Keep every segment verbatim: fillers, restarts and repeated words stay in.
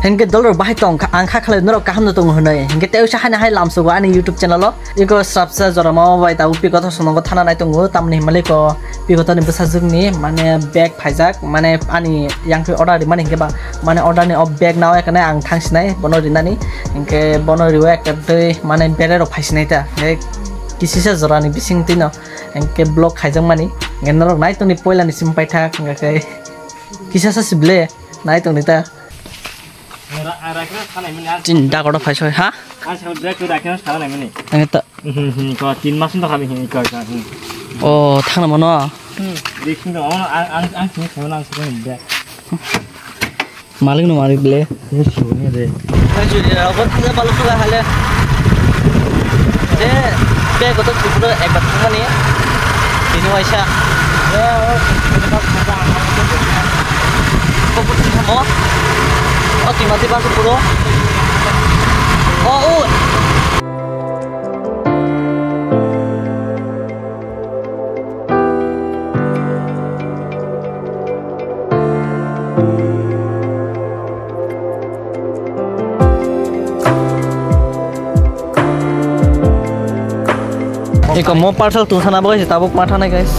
Hinkhe dolrok bahai tong kha, ang kha khlai norok kaham no tongo hwnwi. Hinkhe tei usa haino hai lamsogo ani YouTube channel o. Iko srapsa jora mama bai tabuk Pigoto songo thana nai tongo, tamni himali ko Pigoto ni bwsajwk ni mane bag phaijak, mane ani yang twi order rimani hinkhe ba, mane order ni o bag nao ekane ang thang sinai bono rinani. Hinkhe bono riwi ekta twi mane bere rok phai sinai ta. Hinkhe kisisa jora ni bising twi no hinkhe vlog khaijak mani. Hinkhe norok nai tongni poila ni sim paithak hinkhe kisasa sible nai tongni ta. Chini dago do phai soi, ha? Ang sa direct to rakhe na sala nai mani. Ang ta. Hmm, hmm, ko tin mas wngkha kami hin ko ka. O thangna mano. Hmm, dik sing do ang ang ang sing sing nang sing de. Malik no malik ble. Ye sini de. Ang juli ra ko thangna balu suka hale. Je, bag o to thupro ekbar thangmani. Tini waisa. Ko putri thamo. O twi mati basu puro. O, o. Eko mo parcel tu sana bagwi tabuk ma thanai, guys.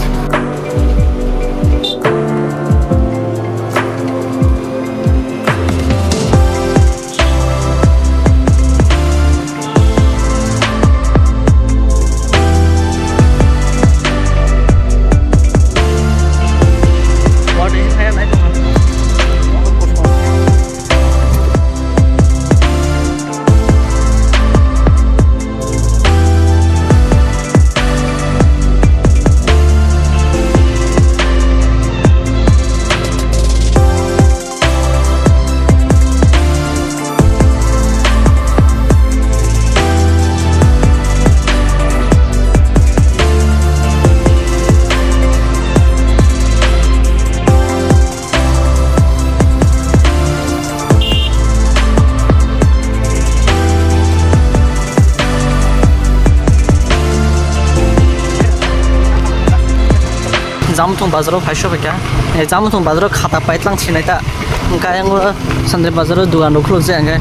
Jamthong bazaro phai sokha kha. Eh, Jamthong bazaro khata paitlang sinai ta. Hwnkhe ayang o Sandri bazaro dugan rok khuluk se hwnkhe.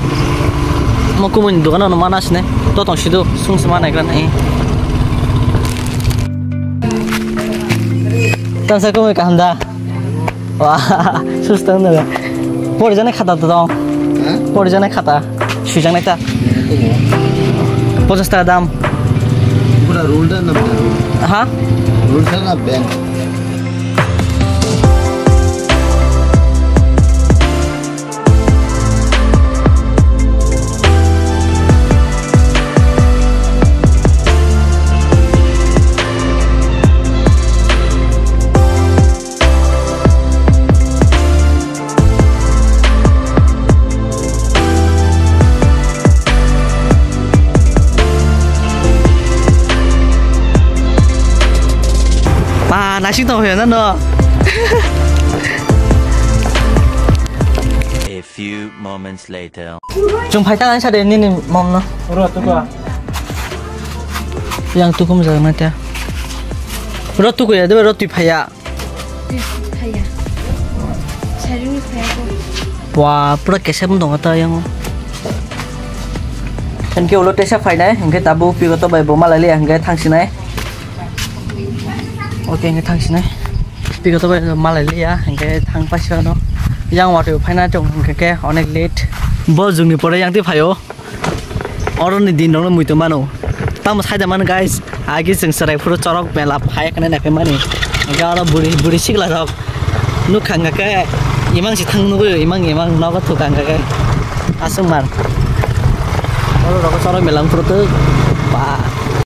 Mo kubuni dugan no mana sinai. To tong sido sung se manai gran. Tang sa kubuni kaham da. Wah, susto no. Pori jana khata to dong. Hah? Pori jana khata. Sui jana ta. Tongo. Ponchas taka dam. Pura roll da na bank? Ha? Roll da na bank? Ba, naising tong phaiya na no? A few moments later. Chwng phai ta ang sa de nini mom no. Ro tuku. Yang tuku mujak na ta. Ro tuku ya de ro twi phaiya. Phaiya. Sarini phaiya ko. Wah, pura kesem dong ta yang. Thank you, ulo tesa phainai, hingke tabu pigo to bai bo malai liya, hingke thang sinai. Oke, hingke thang sinai. Pigo to bai malai liya, hingke thang paisa no. Yang wati phaina chong hingke ke onek late. Bo jungni pore yang ti phaio. Oro ni din rok no muitu mano. Tamo saida mano guys, agi chwng chwrai phuru chorok mela phai kane naikhe mani. Hingke oro buri, buri sikla rok nukha hingke imang si thang nugui, imang, imang nogo thukha hingke aswk man. Oro rok chorok mela phuru to ba